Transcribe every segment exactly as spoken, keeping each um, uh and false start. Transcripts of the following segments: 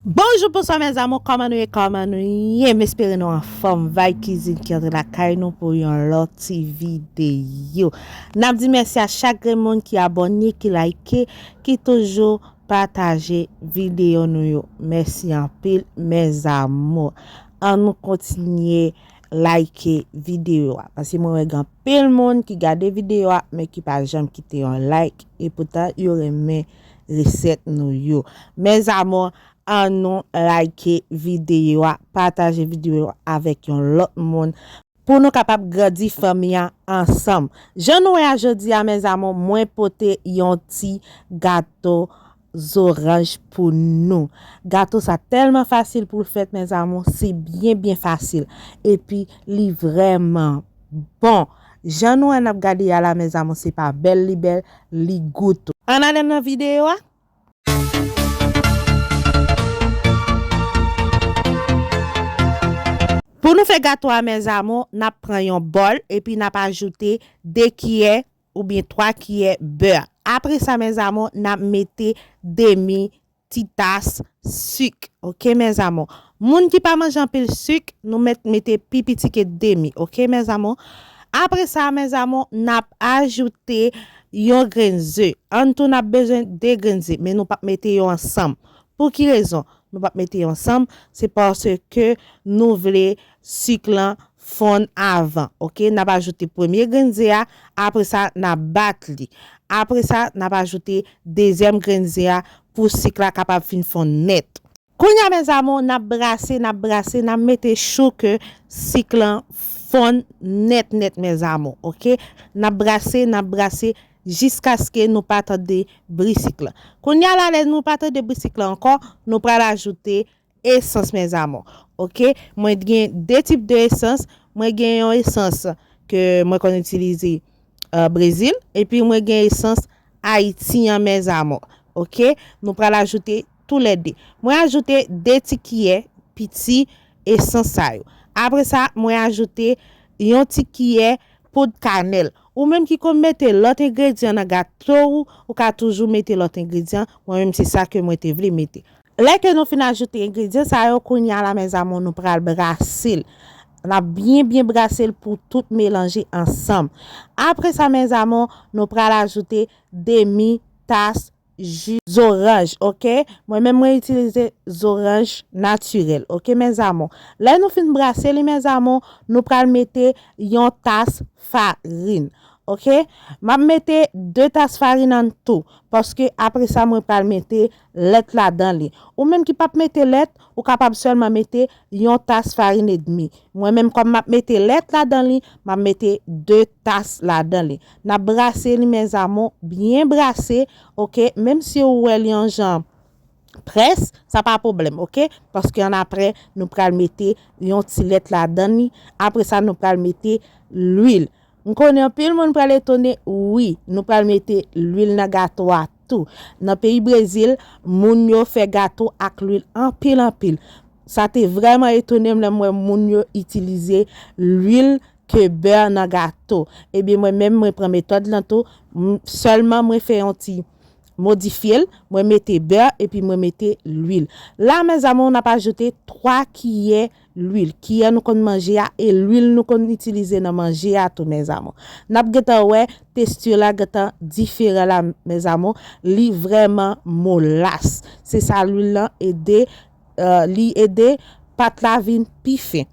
Bonjou, bonswa, mes amours, kòman nou ye, kòman nou ye? M espere nou anfòm. Vay Kizin ki antre lakay nou pou yon lòt ti videyo. N ap di mèsi a chak grenn moun ki abòne, ki like, ki toujou pataje videyo nou yo. Mèsi anpil, mes amours. An nou kontinye like videyo a. Paske mwen wè gen anpil moun ki gade videyo a, men ki pa janm kite yon like. E poutan, yo renmen resèt nou yo. Mes amours, an nou like videyo a, pataje videyo a avèk yon lòt moun pou nou kapab grandi fanmi an ansanm. Jan nou wè a jodi a, mes amours, mwen pote yon ti gato zoranj pou nou. Gato sa tèlman fasil pou l fèt, mes amours, se byen, byen fasil. Epi, li vrèman bon. Jan nou wè n ap gade a la, mes amours, se pa bèl li bèl, li gou tou. Ann ale nan videyo a. Pou nou fè gato a, mes amours, n ap pran yon bòl epi n ap ajoute de kiyè oubyen twa kiyè bè. Apre sa, mes amours, n ap mete demi ti tas sik. Oke, mes amours. Moun ki pa manje anpil sik, nou mèt mete pi piti ke demi. Oke, mes amours. Apre sa, mes amours, n ap ajoute yon grenn ze. An tou, n ap bezwen de grenn ze, men nou p ap mete yo ansanm. Pou ki rezon nou p ap mete yo ansanm? Se paske nou vle sik lan fonn avan, oke? N ap ajoute premye grenn ze a, apre sa, n ap bat li. Apre sa, n ap ajoute dezyèm grenn ze a pou sik la kapab fin fonn nèt. Kounye a, mes amours, n ap brase, n ap brase, n ap mete chou ke sik lan fonn nèt, nèt, mes amours, oke? N ap brase, n ap brase jiskaske nou pa tande bri sik lan. Kounye a la, lè nou pa tande bri sik lan ankò, nou pral ajoute esans, mes amours. Oke? Mwen gen de tip de esans. Mwen gen yon esans ke mwen konn itilize, euh, Brezil, epi mwen gen esans Ayiti an, mes amours. Oke? Nou pral ajoute toulède. Mwen ajoute de ti kiyè piti esans sa yo. Apre sa, mwen ajoute yon ti kiyè poud kanèl. Ou menm ki konn mete lòt engredyan nan gato ou, ou ka toujou mete lòt engredyan. Mwen menm, se sa ke mwen te vle mete. Lè ke nou fin ajoute engredyan sa yo, kounye a la, mes amours, nou pral brase l. N ap byen, byen brase l pou tout melanje ansanm. Apre sa, mes amours, nou pral ajoute demi tas ji zoranj, oke? Mwen menm, mwen itilize zoranj natirèl, oke, mes amours? Lè nou fin brase li, mes amours, nou pral mete yon tas farin, oke? M ap mete de tas farin an tou, paske apre sa, mwen pral mete lèt ladan li. Ou menm ki p ap mete lèt, ou kapab sèlman mete yon tas farin edmi. Mwen menm, kòm m ap mete lèt ladan li, m ap mete de tas ladan li. N ap brase li, mes amours, byen brase, oke? Menm si ou wè li yon jan près, sa pa pwoblèm, oke? Paske annapre, nou pral mete yon ti lèt ladan li. Apre sa, nou pral mete lwil. M konnen anpil moun pral etone, wi, nou pral mete lwil nan gato a tou. Nan peyi Brezil, moun yo fè gato ak lwil anpil, anpil. Sa te vrèman etone m lè m wè moun yo itilize lwil ke bè nan gato. Ebyen, mwen menm, mwen pran metòd lan tou. M, sèlman mwen fè yon ti modifye l, mwen mete bè epi mwen mete lwil. La, mes amours, n ap ajoute twa kiyè lwil. Kiyè nou konn manje a e lwil nou konn itilize nan manje a tou, mes amours. N ap gentan wè teksti la gentan diferan la, mes amours. Li vrèman molas. Se sa lwil lan ede, euh, li ede pat la vin pi fen.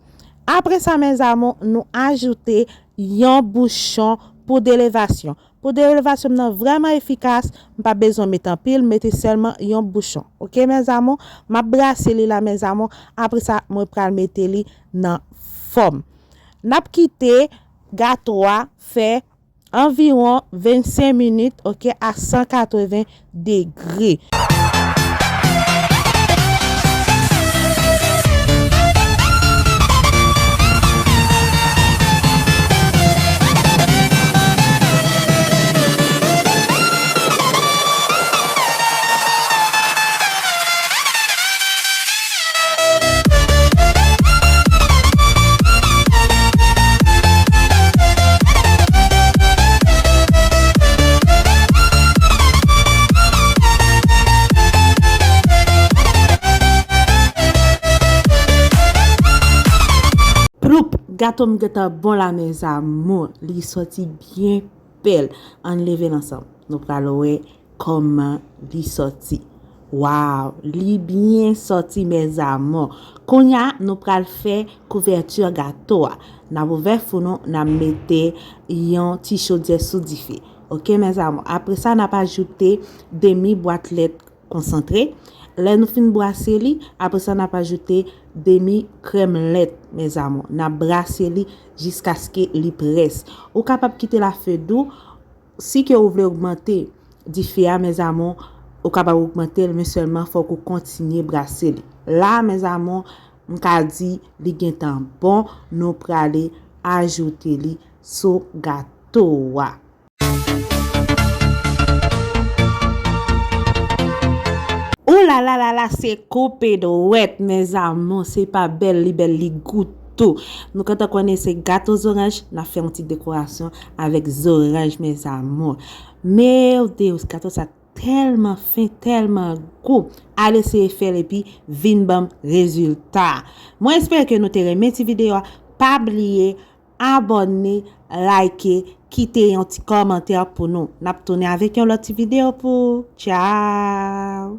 Apre sa, mes amours, nou ajoute yon bouchon poud elevasyon. Poud elevasyon m nan vrèman efikas, m pa bezwen mete anpil, mete sèlman yon bouchon. Oke, mes amours? M ap brase li la, mes amours. Apre sa, mwen pral mete li nan fòm. N ap kite gato a fè anviwon vennsenk minit, oke, a san katreven degre. Gato m gentan bon la, mes amours. Li sòti byen bèl. Ann leve l ansanm. Nou pral wè kòman li sòti. Waw, li byen sòti, mes amours. Kounye a, nou pral fè kouvèti gato a. N ap ouvè fou nou, n ap mete yon ti chodyè sou dife. Oke, mes amours. Apre sa, n ap ajoute demi bwat lèt konsantre. Lè nou fin brase li, apre sa, n ap ajoute demi krèm lèt, mes amours. N ap brase li jiskaske li près. Ou kapab kite l a fe dou, si ke ou vle ogmante dife a, mes amours, ou kapab ogmante l, men sèlman fòk ou kontinye brase li. La, mes amours, m ka di li gentan bon, nou prale ajoute li sou gato a. Ou la la la la, se koupe dwèt, mes amours, se pa bèl, li bèl, li gou tou. Nou gentan konnen se gato zoranj, n ap fè yon ti dekorasyon avèk zoranj, mes amours. Meu Deus, gato sa tèlman fen, tèlman gou. Al eseye fè l epi vin ban m rezilta. Mwen espere ke nou te renmen ti videyo a. Pa bliye abòne, like, kite yon ti kòmantè pou nou. N ap tounen avèk yon lòt ti videyo pou ou. Tchao!